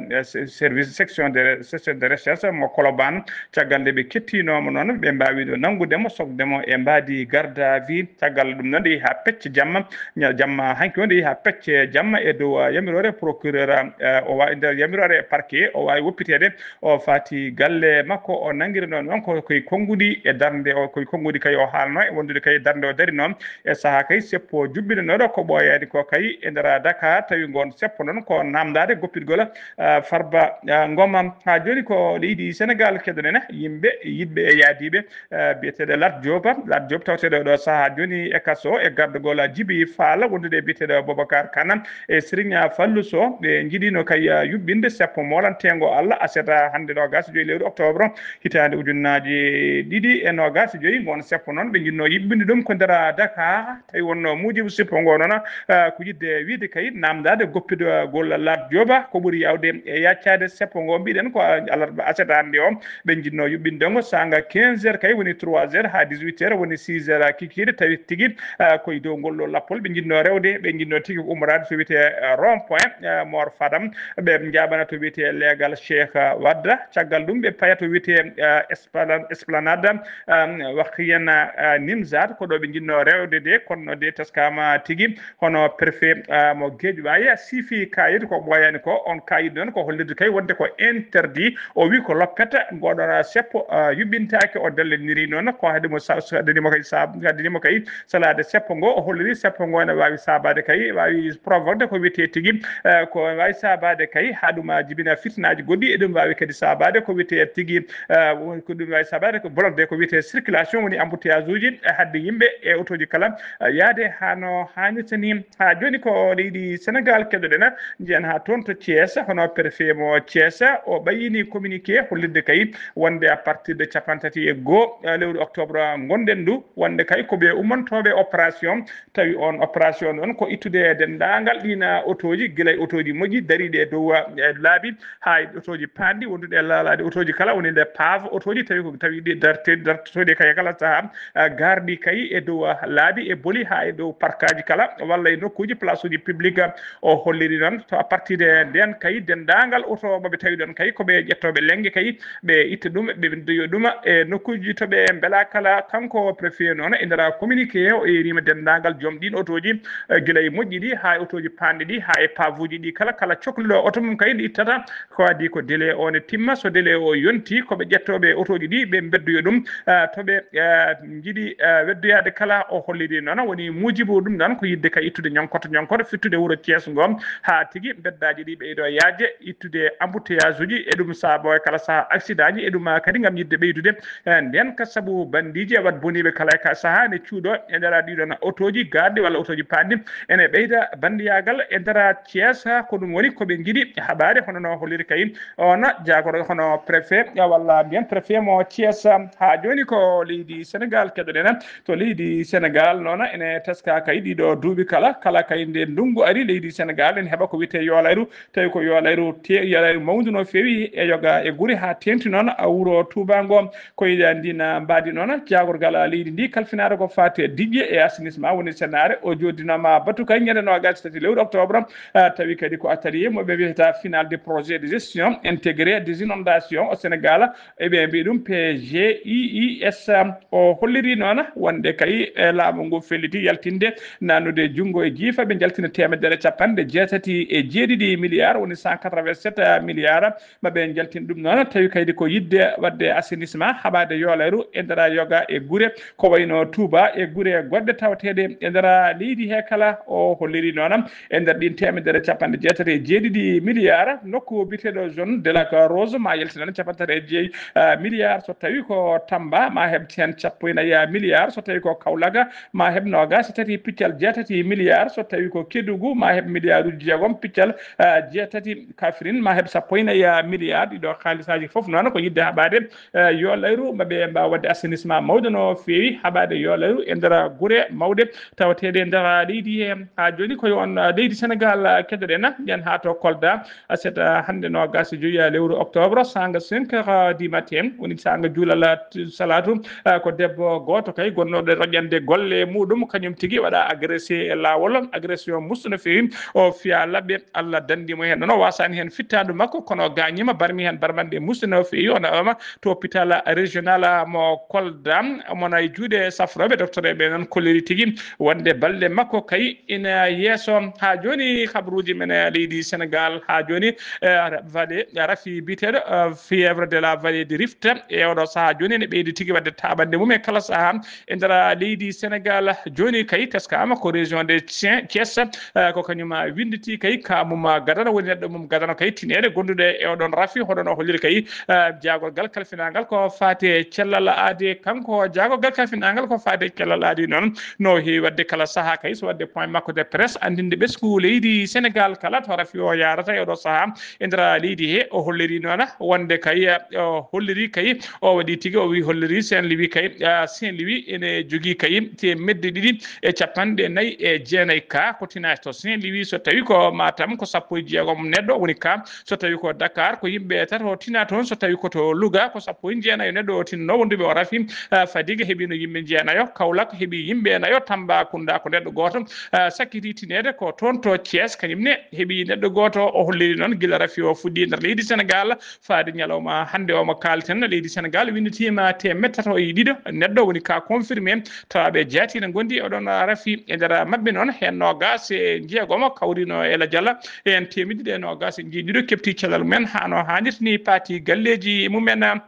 service section de section de recherche mo Colobane. Caggal nde ɓe kettinoomo noon, ɓe mbaawi ɗo nanngude mo, sokde mo e mbaadi garde à vue. Caggal ɗum noon, nde yehi haa pecce jamma, ña- jamma hanki o, nde yehi haa pecce jamma e dow, ah, yamiroore procureur, ah, o wa-, nder yamiroore parquet, o waawi woppiteede, o faati galle makko, o nanngirano noon ko koye konnguɗi e darnde o, koye konnguɗi kay o haalno e wondude kay darnde o darino e sahaa kay seppo jubbinanooɗo ko ɓooyaani ko kay e nder Dakar, tawi ngoon seppo noon ko naamndaade goppitgol, ah, Farba, ah, Ngom. Haa jooni ko leydi Senegal keɗoɗen, yimɓe yiɗɓe e yaadiiɓe, eh, biyeteeɗo Lat Diop. Lat Diop tawteeɗo ɗo sahaa jooni e kaso e gardagol Jibi Faal wondude e biyeteeɗo Boubacar Kane e Serigne Fallou Sow. Ɓe njiɗino kay, eh, yuɓɓinde seppo moolanteengo Allah aset hannde noogaas e joyi lewru octobre hitaande ujunnaaji ɗiɗi e noogaas e joyi. Ngoon seppo noon ɓe njiɗno yuɓɓinde ɗum ko nder Dakar. Tawi wonno muujibu seppo ngo noon, eh, ko yiɗde wiide kay naamndaade goppitgol Lat Diop ko ɓuri yaawde e yaccaade seppo ngo. Mbiɗen ko alarba aset hannde o. Ɓe njiɗno yuɓɓinde ngo saanga quinze heures kay woni trois heures haa dix-huit heures woni six heures kikiiɗe. Tawi tigi, ah, koye dow ngol ɗo lappol ɓe njiɗno rewde, ɓe njiɗno tigi ummoraade to wiyetee, ah, rond point, ah, Mor Fadam. Ɓe njaaɓana to wiyetee leegal Cheikh, ah, Wadda. Caggal ɗum ɓe paya to wiyetee, ah, Esplan-, Esplanade, ah, Wakiyan, ah, Nimzat. Ko ɗo ɓe njiɗno rewde de, kono de teskaama tigi. Hono préfet, ah, mo Guédiawaye siifi kaayit ko ɓooyaani ko. On kaayit noon ko hollirde kay wonde ko interdit. O wi ko loppet ngoɗon seppo, ah, yuɓɓintaake. O dalliniri noon ko haɗi mo sa-, sa-, haɗani mo kay sa-, haɗani mo kay salaade seppo ngo. O holliri seppo ngo ene waawi saabaade kay, waawi provoquede ko wiyetee tigi, ah, ko waawi saabaade kay haa ɗum, ah, jibina fitnaaji goɗɗi. Eɗum waawi kadi saabaade ko wiyetee tigi, ah, ko ɗum waawi saabaade ko bloquede ko wiyetee circulation, woni embouteillage uji, eh, haɗde yimɓe e otooji kala, eh, yahde haa no haanirta ni. Haa jooni ko leydi Senegal keɗoɗen, njiyen haa toon to Thiès, hono préfet mo Thiès, o ɓayyini communiqué hollirde kay wonde à partir de capanɗe tati e goo, eh, lewru octobre ngonɗen ndu, wonde kay ko ɓe ummantooɓe opération. Tawi on opération noon ko ittude denndaangal ɗiin otooji, gila e otooji moƴƴi dariiɗi e dow, eh, laabi, haa e otooji paanɗi wondude e laalaade otooji kala, woni les pave otooji, tawi ko tawi ɗi darte-, dartotooɗi kay kala sahaa, ah, garɗi kay e dow, ah, laabi e boli haa e dow parkaaji kala walla e nokkuuji place uji public. O holliri noon to à partir de ndeen kay denndaangal oto mo ɓe tawi ɗoon kay ko ɓe ƴettooɓe lennge kay ɓe itta ɗum, ɓe ndoyo ɗum e nokkuuji to ɓe mbelaa kala. Kanko préfet noon e nder communiqué o eeriima denndaangal joom ɗiin otooji, eh, gila e moƴƴi ɗi haa e otooji paanɗi ɗi haa e pave uji ɗi kala, kala cokliɗo oto mum kay nde ittata ko adii ko délai o ne timma. So délai o yonti ko ɓe ƴettooɓe otooji ɗi ɓe mbeddoyo ɗum, eh, to ɓe, eh, njiɗi, eh, weddoyaade kala. O holliri noon woni muujibu ɗum ɗon ko yiɗde kay ittude ñonkoto ñonkoto fittude wuro Thiès ngo haa tigi mbeddaaji ɗi ɓeydo yaajde, ittude embouteillage uji e ɗum saaboo e kala sahaa accident ji e ɗum, ah, kadi ngam yiɗde ɓeydude, eh, ndeen ka sabu banndiiji e waɗ boniiɓe kala e ka sahaa ne cuuɗo e nder ɗiɗon otooji garɗi walla otooji paanɗi ene ɓeyda banndiyaagal e nder Thiès. Ko ɗum woni ko ɓe njiɗi haɓaade, hono no holliri kay on jaagorɗo hono préfet walla mbiyen préfet mo Thiès. Haa jooni ko leydi Senegal keɗoɗen. To leydi Senegal noon ene teska kay ɗiɗo duuɓi kala, kala kay nde ndunngu ari leydi Senegal ene heɓa ko wiyetee yoolayru. Tawi ko yoolayru te-, yoolayru mawndu no feewi e yoga e gure haa teeŋti noon a wuro Touba ngo. Ko yiɗi anndina mbaadi noon jaagorgal leydi ndi kalfinaare ko faati e diƴƴe e assainissement woni senaare. O jooddinooma batu kay ñande noogaas e tati lewru octobre, ah, tawi kadi ko atelier mo ɓe mbiyata final de projet de gestion intégrée des inondations au Sénégal. Eɓe mbiya ɗum P G I I S. O holliri noon wonde kay, eh, laamu ngu felliti yaltinde nanude junngo e jiifa, ɓe njaltina teemedere capanɗe jeetati e jeeɗiɗi milliards, woni cent quatre-vingt-sept milliards. Ma ɓe njaltin ɗum noon, tawi kaydi ko yiɗde waɗde assainissement, haɓaade yolayru e nder yoga e gure, ko wayno Touba e gure goɗɗe tawateeɗe e nder leydi he kala. O holliri noon, e nder ɗin teemedere capanɗe jeetati e jeeɗiɗi milliards, nokku biyeteeɗo Zone de la Croix Rouge ma yaltinan capanɗe tati e jeeyi, eh, milliards. So tawi ko Tamba, ma heɓ heen sappo e nayi milliards. So tawi ko Kaolack, ma heɓ noogaas e tati piccal jeetati milliards. So tawi ko Kédougou, ma heɓ milliards uji jeegom piccal, eh, jeetati. Kaffrine, ma heɓ sappo e nayi milliards. Ɗiɗo kaalisaaji fof noon ko yiɗde haɓaade, eh, yolayru, ma ɓe mbaawa waɗde assainissement mawɗo no feewi, haɓaade yolayru e nder gure mawɗe tawateeɗe e nder leydi he. Haa jooni ko yo on, eh, leydi Senegaal, eh, keɗoɗen, nden haa to Kolda, aset, eh, hannde noogaas e joyi, eh, lewru octobre, sanga cinq heures, eh, du matin, woni sanga juulal, eh, salaatu, eh, ko debbo gooto kay gonnooɗo roƴande golle muɗum, kañum tigi waɗa agressé e laawol, agression musɗo no feewi. O fiya laɓɓe, Allah danndi mo heen. Noon o wasaani heen fittaandu makko, kono o gaañiima, barmi heen barmanɗe musɗo no feewi. O naɓaama to hôpital régional mo Kolda, mona e juuɗe safrooɓe, docteur ɓe noon kolliri tigi wonde balɗe makko kay ina yeeso. Haa jooni, kabaruuji men e leydi Senegaal, haa jooni, eh, vallée, rafi biyeteeɗo, eh, fièvre de la vallée du Rift, e oɗo sahaa jooni ene ɓeydi tigi waɗde taaɓande mum e kala sahaa e nder leydi Senegaal. Jooni kay teskaama ko région de Thie-, Thiès, eh, ko kañum, ah, winnditi kay ka mum, ah, gadano, woni neɗɗo mum gadano kay tineede gonduɗo e oɗon rafi, hoɗon o holliri kay, eh, jaagorgal kalfinaagal ko faati e cellal aade. Kanko jaagorgal kalfinaagal ko faati e cellal aade noon, no heewi waɗde kala sahaa kay so waɗde point makko de presse, anndinde ɓesngu leydi Senegaal kala to rafi o yaarata e oɗo sahaa e nder leydi he. O holliri noon wonde kay, o holliri kay, o waɗi tigi, o wi holliri Saint-Louis kay, ah, Saint-Louis ene jogii kay teemedde ɗiɗi e capanɗe nayi e jeenayi ka ko tinaaki to Saint-Louis. So tawi ko Matam ko sappo e jeegom neɗɗo woni ka. So tawi ko Dakar ko yimɓe tato tina toon. So tawi ko to Louga ko sappo e jeenayo neɗɗo o tinno wonduɓe o rafi. Ah, Fadiga heɓino yimɓe jeenayo, Kaolack heɓi yimɓe nayo, Tambacounda ko neɗɗo gooto, ah, sakkiti tineede ko toon to Thiès kañum ne heɓi neɗɗo gooto. O holliri noon gila rafi o fuɗɗi nder leydi Senegaal faade ñalawma hannde o mo kaalten, leydi Senegaal winnditiima teemedde tato e ɗiɗo neɗɗo woni ka confirmé, tawa ɓe jeetati ne ngondi oɗon rafi. E nder maɓɓe noon heen noogaas e jeegomo kawrino e la jalla, heen teemedde ɗiɗi e noogaas e jeeɗiɗo keɓti cellal mumen haa no haanirta ni, paati galleeji mumen.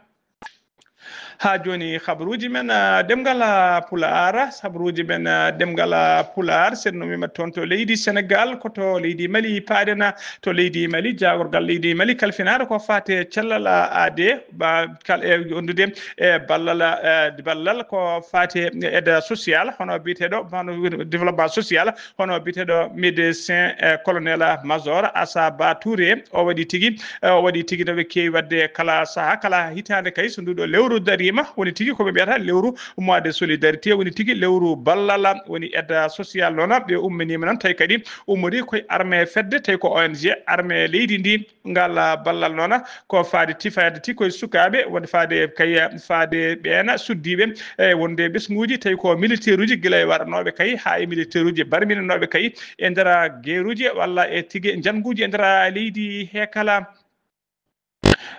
Haa jooni, habaruuji men, ah, ɗemngal, ah, Pulaar, habaruuji men, ah, ɗemngal, ah, Pulaar, sen no mima toon to leydi Senegaal, ko to leydi Mali paaɗen, ah, to leydi Mali, jaagorgal leydi Mali kalfinaaɗo ko faati e cellal, ah, aade, ba-, kal-, e wondude e ballal, ah, ballal ko faati e aide sociale, hono biyeteeɗo, hono développement social, hono biyeteeɗo médecin, eh, colonel major Asaba Touré. O waɗi tigi, eh, o waɗi tigi no ɓe keewi waɗde kala saha, kala hitaande kay, so nduɗo lewru dariima, woni tigi ko ɓe mbiyata lewru mois de solidarité, woni tigi lewru ballal, woni aide sociale noon. Ɓe umminiima noon, tawi kadi ummori koye armée fedde, tawi ko O N G armée leydi ndi. Ngal, ah, ballal noon ko faade ti-, faade ti koye sukaaɓe, wonde faade kay, faade ɓeen suddiiɓe, e wonde ɓesnguuji, tawi ko militaire uji, gila e waɗanooɓe kay haa e militaire uji barminanooɓe kay e nder geeruuji walla e tigi njannguuji e nder leydi he kala.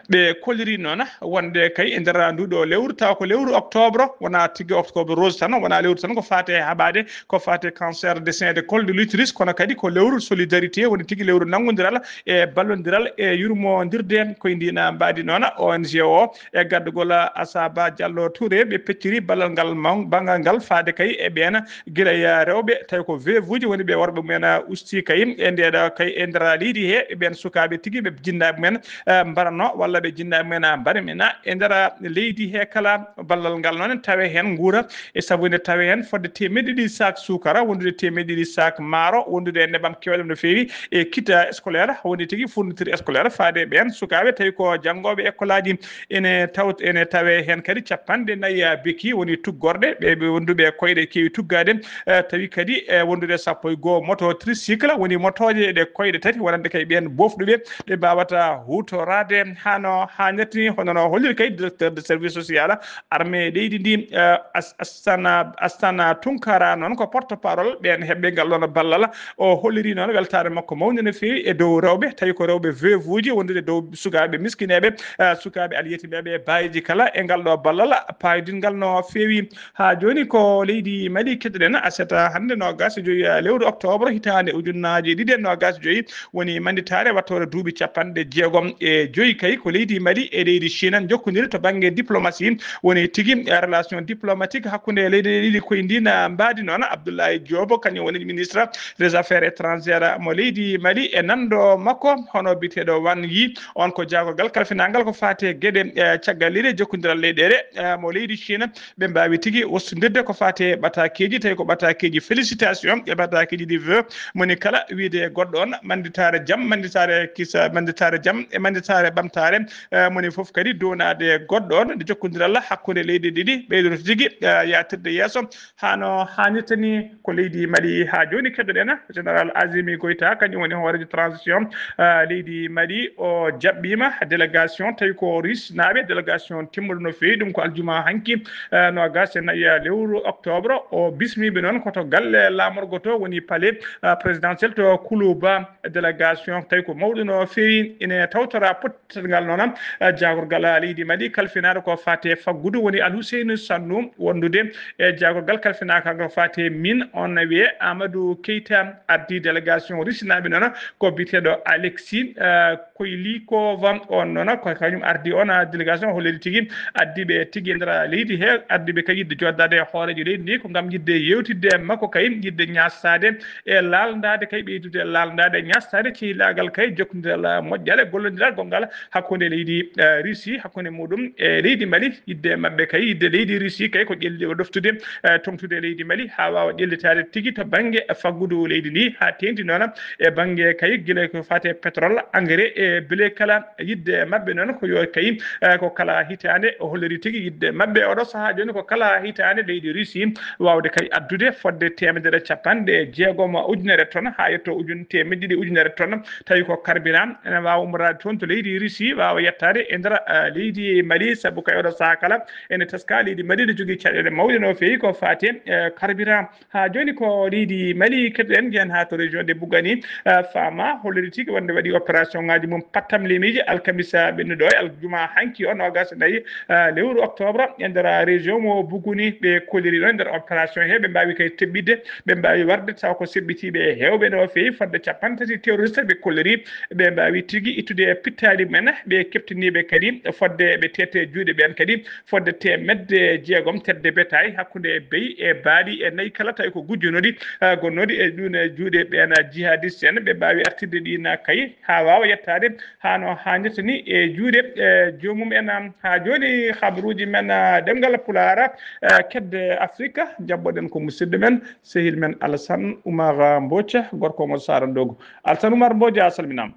Ɓe kolliri noon wonde kay e nder nduɗo lewru, tawa ko lewru octobre, wona tigi octobre rose tan, wona lewru tan ko faate haɓaade, ko faate cancer de sein de col de l'utérus, kono kadi ko lewru solidarité, woni tigi lewru nanngondiral e ballondiral e yurmondirde. Koye ndin mbaadi noon, O N G o e gaddugol Asaba Diallo Touré, ɓe pecciri ballal ngal maw-, banngal ngal faade kay e ɓeen gila e rewɓe, tawi ko veuve uji woni ɓe worɓe mumen usti kay e ndeɗo kay e nder leydi he, e ɓeen sukaaɓe tigi ɓe jinnaaɓe mumen, eh, mbarano walla ɓe jinnaaɓe mumen mbarmina e nder leydi he kala. Ballal ngal noon tawe heen nguura e sabu nde tawe heen fodde teemedde ɗiɗi sac suukara, wondude teemedde ɗiɗi sac maaro, wondude e nebam keewɗam no feewi e kit scolaire, woni tigi fourniture scolaire faade ɓeen sukaaɓe tawi ko janngooɓe école aji. Ene taw-, ene tawe heen kadi capanɗe nayi beki woni tuggorɗe, ɓe, ɓe wonduɓe koyɗe keewi tuggaade, eh, tawi kadi, eh, wondude sappo e goo moto tricycle, woni motooje ɗe koyɗe tati, wonande kay ɓeen boofɗuɓe ɓe mbaawata huutoraade Hano ha nettini hono no holliri kay directeur de service social armée leydi ndi, eh, As- Astana Astana Tunkara, noon ko porte parole ɓen heɓɓe ngal ɗon ballal. O holliri noon weltaare makko mawnde no feewi e dow rewɓe, tawi ko rewɓe veuve uji wondude dow sukaaɓe miskineeɓe, eh, sukaaɓe alyetimeeɓe e baayeeji kala e ngal ɗo ballal paydingal no feewi. Ha jooni ko leydi Mali keɗoɗen, aset hannde noogas e joyi, eh, lewru octobre hitaande ujunnaaji ɗiɗi e noogas e joyi woni manditaare wattoore duuɓi capanɗe jeegom e joyi. Kay ko leydi Mali e leydi Chine njokkondiri to bannge diplomatie, woni tigi, eh, relation diplomatique hakkunde leyɗe ɗiɗi koye ndin, eh, mbaadi noon. Abdoulaye Diop kañum woni ministre des affaires étrangères mo leydi Mali e nanndo makko hono biyeteeɗo Wang Yi, on ko jaagorgal kalfinangal ko faati e geɗe, eh, caggal leyɗe jokkondiral leyɗeele, eh, mo leydi Chine. Ɓe mbaawi tigi wostondirde ko faati e ɓataakeeji, tawi ko ɓataakeeji félicitation e ɓataakeeji ɗi vœu, moni kala wiyde goɗɗo on manditaare jam, manditaare kisa, manditaare jam e manditaare ɓamtaare, eh, moni fof kadi downaade goɗɗo on, nde jokkondiral hakkunde leyɗe ɗiɗi ɓeydoto tigi, eh, yaatirde yeeso hano haanirta ni. Ko leydi Mali ha jooni keɗoɗen général Azimi Goïta, kañum woni hooreejo transition, eh, leydi Mali. O jaɓɓiima délégation, tawi ko Russe naaɓe, délégation timmuɗo no feewi. Ɗum ko aljuma hanki, eh, noogas e nayi lewru octobre. O bismiiɓe noon ko to galle laamorgo to, woni palais, eh, présidentiel to Kuluba. Délégation tawi ko mawɗo no feewi, ine tawtora pottangal noon, eh, jaagorgal leydi Mali kalfinaaɗo ko faati e faggudu, woni Al Hussein Sannu, wondude e jaagorgal kalfinaaka ko faati e min, on wiyee Amadou Keita, ardi délégation Russe naaɓe noon ko biyeteeɗo Alexis, eh, Koylikova, on noon ko kañum ardi on, ah, délégation holliri tigi ardiiɓe tigi e nder leydi he, ardiiɓe kay yiɗde jooɗdaade e hooreejo leydi ndi ko ngam yiɗde yewtidde e makko, kay yiɗde ñaasaade e laalndaade, kay ɓeydude e laalndaade e ñaasaade cehilaagal, kay jokkondiral moƴƴal e gollondiral gonngal hakkunde leydi, eh, Russie, hakkunde muɗum e leydi Mali. Yiɗde maɓɓe kay, yiɗde leydi Russie kay ko ƴelli o ɗoftude, eh, toŋtude leydi Mali haa waawa ƴellitaade tigi to bannge faggudu leydi ndi, haa teeŋti noon e bannge kay gila ko faati e pétrole, engrais e bile kala. Yiɗde maɓɓe noon ko yo kay, eh, ko kala hitaande, o holliri tigi yiɗde maɓɓe oɗo sahaa jooni ko kala hitaande leydi Russie waawde kay addude fodde teemedere capanɗe jeegom ujunere ton haa yetto ujun teemedde ɗiɗi ujunere ton, tawi ko carburant ene waawa ummoraade toon to leydi Russie, waawa yettaade e nder, eh, leydi Mali, sabu kay oɗo sahaa kala ene teska leydi Mali ne jogii caɗeele mawɗe no feewi ko faati e, eh, carburant. Haa jooni ko leydi Mali keɗoɗen, njiyen haa to région de Bougani, eh, Fama, holliri tigi wonde waɗi opération ŋaaji mum pattam lemiiji alkamisa ɓennuɗo e aljuma hanki o noogas e nayi, eh, lewru octobre e nder région mo Bougani. Ɓe kolliri ɗo e nder opération he, ɓe mbaawi kay teɓɓitde, ɓe mbaawi warde taw ko seɓɓitiiɓe e heewɓe no feewi fodde capanɗe tati terroriste ɓe kolliri, ɓe mbaawi tigi ittude e pittaali mumen, ɓe keɓtiniiɓe kadi fodde ɓe tette juuɗe ɓeen kadi fodde teemedde jeegom tedde betaay hakkunde beyi e baali e nayi kala, tawi ko gujjo nodi, eh, gonnodi e ɗun e juuɗe ɓeen jihadiste en, ɓe mbaawi artirde ɗin kay haa waawa yettaade haa no haanirta ni e juuɗe, eh, joomum en. Haa jooni habruuji men, eh, ɗemngal Pulaar, eh, kedde Afrika, jaɓɓoɗen ko musidɗo men, sehil men Alassane Oumar Mbotia, gorko mo Saara Ndogo. Alassane Oumar Mbotia, a salminaama.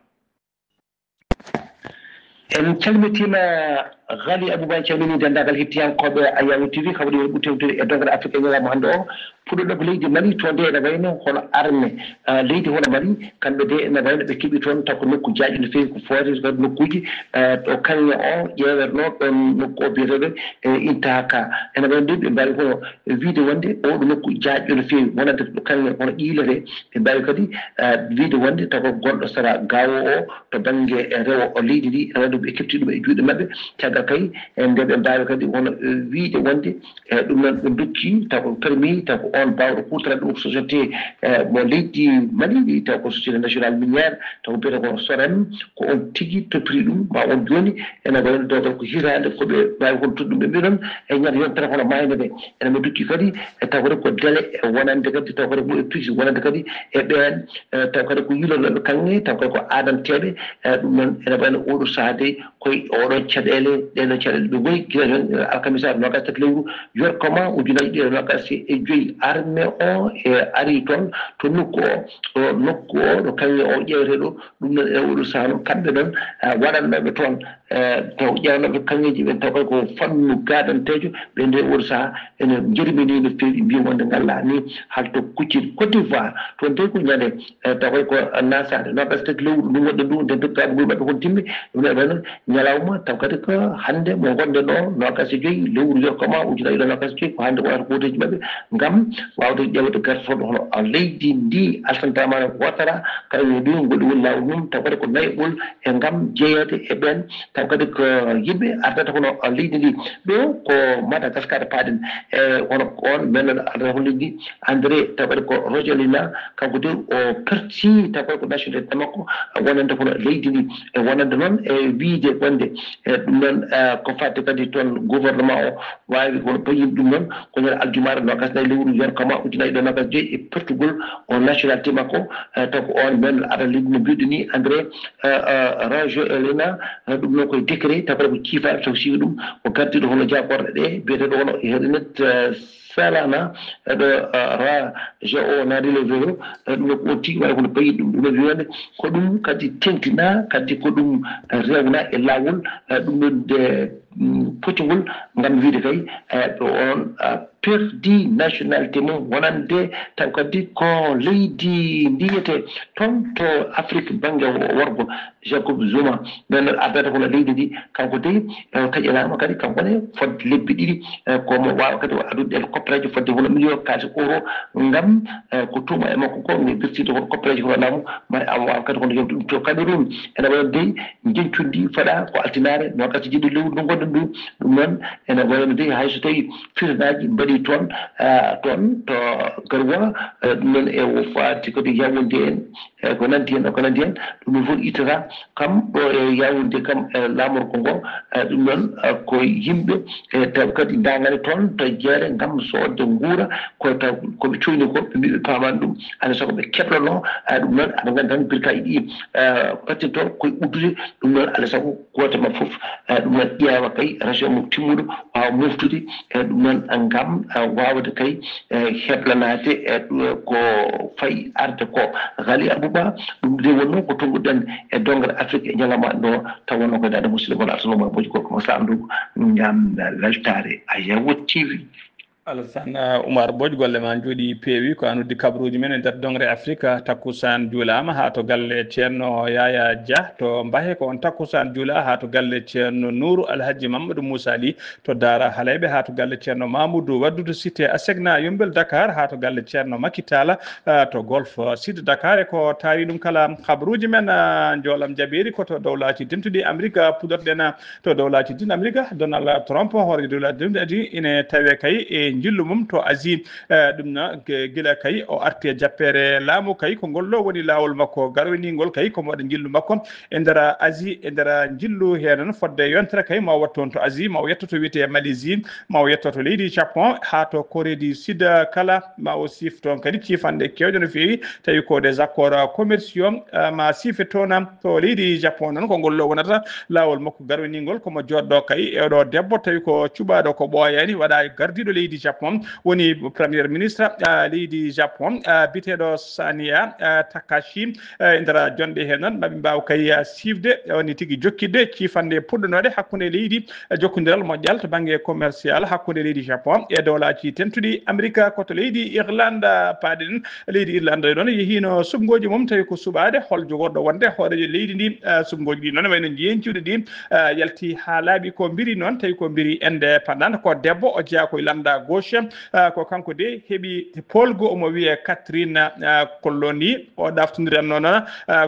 En calmitiima, Ghali Abouba, en calminii denndaangal hettiyankooɓe Ayawu T V, kawɗi woni ɓuri tewtude e donngal Afrika ñalawma hannde o. Puɗɗoɗo ko leydi Mali, to nde ene wayno hono arme, ah, leydi hono Mali, kamɓe de ene wayno ɓe keɓi toon taw ko nokku jaajɗo no feewi, ko fooyre kadi nokkuuji, ah, ɗo kaŋŋe o ƴeewerno, ɗoon nokku o biyeteeɗo, eh, Intaka. Ene wayno de ɓe mbaawi hono wiyde wonde oɗo nokku jaajɗo no feewi, wonande ɗo kaŋŋe hono ƴiilete. Ɓe mbaawi kadi, ah, wiyde wonde taw ko gonɗo sara gaawo o to bannge, eh, rewo o leydi ndi, ene wayno ɓe keɓti ɗum e juuɗe maɓɓe. Caggal kay, eh, nde ɓe mbaawi kadi hono, eh, wiyde wonde, eh, ɗum noon ɓe ndokki taw ko permis, taw ko on baawɗo huutorade ɗum ko société, eh, mo leydi Mali ndi, taw ko société nationale minière, taw mbiyata ko Sorem, ko on tigi toppiri ɗum, ma on jooni ene wayno dewgal ko hitaande ko ɓe mbaawi holtude ɗum. Ɓe mbiya noon e ñande yontere hono maayde nde, ene mo ndokki kadi e taw kadi ko délai e wonande kadi, taw kadi ko e piiji wonande kadi e ɓeen, eh, taw kadi ko yiilotooɓe kaŋŋe, taw kadi ko aadanteeɓe, eh, ɗum noon ene wayno oɗo sahaa de koye oɗo caɗeele ɗeɗo caɗeele ɓe ngoni gila heen alkamisa nogas tati lewru yorkoma ujunaaji ɗiɗi nogas e joyi. Armée o e ari toon to nokku o ɗo nokku o ɗo kaŋŋe o ƴeewete ɗo. Ɗum noon e oɗo saha noon kamɓe noon waɗannooɓe toon taw ƴeewnooɓe kaŋŋeeji ɓen taw kay ko fannu gaadanteejo ɓe nde oɗo saha ene jermini no feewi mbiya wonde ngalla ni halto kuccir Côte d'Ivoire. Toon de ko ñande taw kay ko nasaade nogas tati lewru ndu gonɗen ndu nden tottaaɓe ngol maɓɓe kon timmi. Ɗum ne ɓay noon ñalawma taw kadi ko hannde mo gonɗen o nogas e joyi lewru yorkoma ujunaaji ɗo nogas e joyi ko hannde wonata gooteeji maɓɓe ngam wawde ƴewde gartoɗo hono leydi ndi Alsantama Watara kañum e ɗum ngol woni lawol mum taw kadi ko nayaɓol e ngam jeeyede e ɓen taw kadi ko yimɓe ardata hono leydi ndi. Ɗo ko Madagascar paaɗen e hono on men ardata hono leydi ndi André taw kadi ko Roger Lina kanko de o perti taw kadi ko nationalité makko wonande hono leydi ndi e wonande noon e wiide wonde e ɗum noon ko fadde kadi toon gouvernement o waawi kono payin ɗum noon ko ñande aljumaare nogas nayi lewru yorkoma ujunaaji ɗo nogas joyi e pertugol o nationalité makko taw ko on men aɗa leydi no mbiɗo ni André Rajo Elena. Ɗum noon koye décret taw kadi ko ciifaade taw siiwi ɗum ko gardiɗo hono jaakorɗe ɗe biyeteɗo hono Herinet Salana. Ɗo Rajo o naadi le velo. Ɗum noon ko on tigi waɗa kono payi ɗum ɗum no wiwande ko ɗum kadi tengtina kadi ko ɗum rewna e lawol. Ɗum noon de poccugol ngam wiide kay ɓe on perdi nationalité mum wonande taw kadi ko leydi ndiyete toon to Afrique bangge worgo. Jacob Zuma nden noon ardata hono leydi ndi kanko dey taƴanaama kadi kanko ne fodde lebbi ɗiɗi. Komo waawa kadi o adude ɗen koppereeje fodde hono million kaalis euro ngam ko tuuma e makko ko nge birtide hono koppereeje hono laamu mari am waawa kadi hono yewde ɗum to Cameroun. Ene waɗa dey njeñcudi faɗa ko altinaare nogas jiɗi lewru ndu gonɗen ndu. Ɗum noon ene wayno dey hayso tawi fitanaaji mbaɗi toon toon to Garoua. Ɗum noon e o faati kadi yawonde en e ko nanndi heen e ko nanndi heen. Ɗum ɗum fof ittata kam ɗo e yawunde kam e laamorgo ngo. Ɗum noon ko yimɓe taw kadi ndagani toon to jeere ngam soodde nguura koye taw koɓe coyni ko ɓe mbiɓe paamani ɗum. Alay sago ɓe keblano ɗum noon aɗa nganndi tan birkaji ɗi pattinto koye uddude. Ɗum noon alay sago gooto ma fof ɗum noon ƴeewa kay région mum timmuɗo waawa moftude. Ɗum noon ngam waawde kay heblanaade ko fayi arde ko. Ghali Abouba ɗum de wonno ko tonguɗen e dongal Afrique e ñalawma ɗo taw wonno ko daade musidɗo mon Alsana Oumar Boji gorko mo Sandugu ngam weltaare Ayawo T V. Alassane Oumar Boji golle ma njooɗi peewi ko an uddi kabaruuji men e nder dongre Afrique. Takkusaan juulaama haa to galle ceerno Yaya Dia to Mbahe ko on takkusaan juula haa to galle ceerno Nouru Alhaji Mamadou Moussa Ly to Daara Halayɓe haa to galle ceerno Mamoudou Waddudu Cité Asegna Yombel Dakar haa to galle ceerno Makitala to Golf Sud Dakar e ko taari ɗum kala kabaruuji men. Njoolam jabeeri ko to dowlaaji dentuɗi Amérique puɗorɗen to dowlaaji din Amérique Donald Trump hooreejo dowlaaji din adi ine tawe kay e njillu mum to Asie. Ɗum na gila kay o arti e jappeere laamu kay ko ngol ɗo woni laawol makko garwiningol kay ko moɗa njillu makko e nder Asie e nder njillu he noon fodde yontere kay ma o wattu on to Asie ma o yetto to wiyetee Malaisie ma o yetto to leydi Japon haa to Corée du Sud kala ma o siif toon kadi ciifanɗe keewɗe no feewi tawi ko des accords commerciaux ma siife toon to leydi Japon noon ko ngol ɗo wonata laawol makko garwiningol komo joɗɗo kay e ɗo debbo tawi ko cuɓaaɗo ko ɓooyaani waɗa gardiiɗo leydi Japon woni premier ministre leydi Japon biteɗo Saniya Takashi. E nder jonɗe he noon maɓe mbaaw kay siifde woni tigi jokkitde ciifanɗe puɗɗanooɗe hakkunde leydi jokkondiral moƴƴal to bannge commercial hakkunde leydi Japon e dowlaaji tentuɗi Amérique ko to leydi Irlande paaɗen. Leydi Irlande noon yehiino suɓngooji mum tawi ko suɓaade hol jogorɗo wonde hooreejo leydi ndi. Suɓngooji ɗi noon wayno njeencuuɗi ɗi yalti haa laaɓi ko mbiri noon tawi ko mbiri indépendant ko debbo o jeyaa koye lannda gauche. Ko kanko de heɓi poolgu omo wiyee Catherine Colony o ɗaftondiranno noon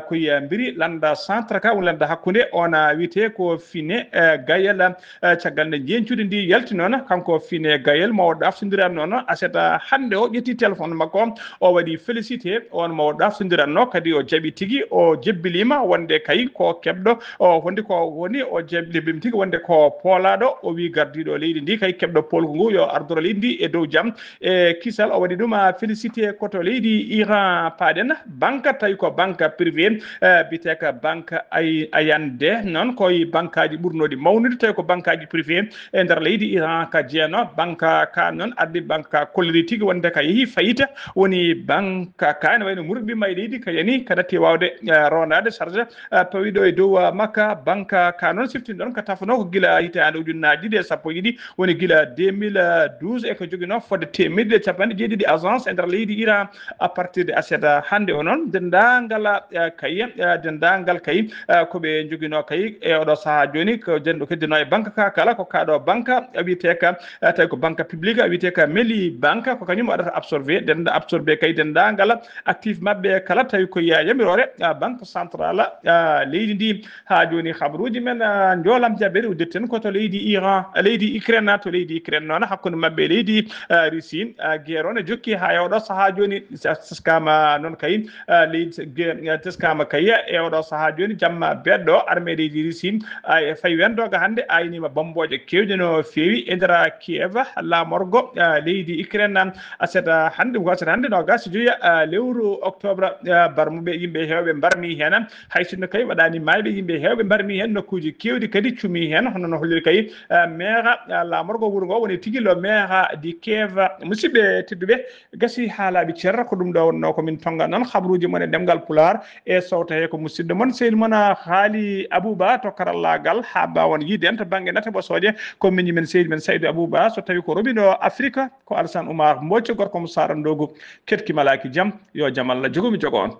koye mbiri lannda centre ka woni lannda hakkunde ona wiyetee ko Fine Gayel. Caggal nde njencude ndi yalti noon kanko Fine Gayel mo o ɗaftondiranno noon aset hannde o ƴetti téléphone makko o waɗi félicité on mo o ɗaftondiranno kadi o jaɓi tigi o jebbiliima wonde kay ko keɓɗo o wonde ko woni o jebbiliima tigi wonde ko poolaaɗo o wii gardiiɗo leydi ndi kay keɓɗo poolgu ngu yo ardoro leydi ndi e dow jam e kisal. O waɗi ɗum a félicité koto leydi Iran. Paaɗen banque, tawi ko banque privé, eh, biteeka banque Ay- Ayande. Noon koye banque aji ɓurnooɗi mawnude, tawi ko banque aji privé e nder leydi Iran ka jeeno. Banque ka noon ardi, banque ka kolliri tigi wonde ka yehi fayita, woni banque ka ene wayno murɓi ma e leydi ka yani, ka natti wawde eh, rondaade charge eh, pawiɗo e dow eh, makka. Banque ka noon siftin ɗon ka tafanoo ko gila hitaande ujunnaaji ɗiɗi e sappo e ɗiɗi, woni gila deux mille douze, e ko joginoo fodde teemeɗɗe capanɗe jeeɗiɗi agence e nder leydi Iran. À partir de aset hannde o noon, denndaangal eh, kay eh, denndaangal kay eh, ko ɓe joginoo kay e oɗo sahaa jooni, ko denɗo keddinoo e banque ka kala, ko kaɗo banque wiyetee ka eh, tawi ko banque publique wiyetee ka Meli Banque, ko kañum waɗata absorbé dennda absorbé kay denndaangal actif maɓɓe kala, tawi ko ya- yamiroore ah, banque centrale ah, leydi ndi. Haa jooni habaruuji men ah, njoolam jaɓɓere udditen ko to leydi Iran, leydi Ukraine, to leydi Ukraine noon hakkunde maɓɓe e leydi ah, Russie. Ah, guerre o ne jokki haa e oɗo sahaa jooni, sa- teskaama noon kay ah, leydi ge- ah, teskaama kay e oɗo sahaa jooni jamma beɗɗo armée leydi Russie ah, e fayi wendooga hannde aynima bombooje keewɗe no feewi e nder Kiev, laamorgo ah, leydi Ukraine. Aset ah, hannde ko aset hannde noogaas e joyi ah, lewru octobre ah, barmuɓe yimɓe heewɓe mbarmi heen, hay sinno kay waɗaani maayɓe, yimɓe heewɓe mbarmi heen, nokkuuji keewɗi kadi cumi heen, hono no holliri kay eh, maire eh, laamorgo wuro ngo woni tigi le maire di Kiev. Musidɓe tedduɓe, gasi haa laaɓi cer, ko ɗum ɗo wonnoo ko min tonga noon habaruuji mon e ɗemngal Pulaar, e sowta he ko musidɗo mon sehil mon ah, Haali Abuba to karallaagal, haa mbaawon yiide en to bannge nate ɓosooje, ko miñi men sehil men Saydu Abuba. So tawi ko roɓiɗo Afrique, ko Alassane Oumar Mbocco, gorko mo Sara Ndogu. Ketki malaaki jam, yo jam Allah jogomi jogo on.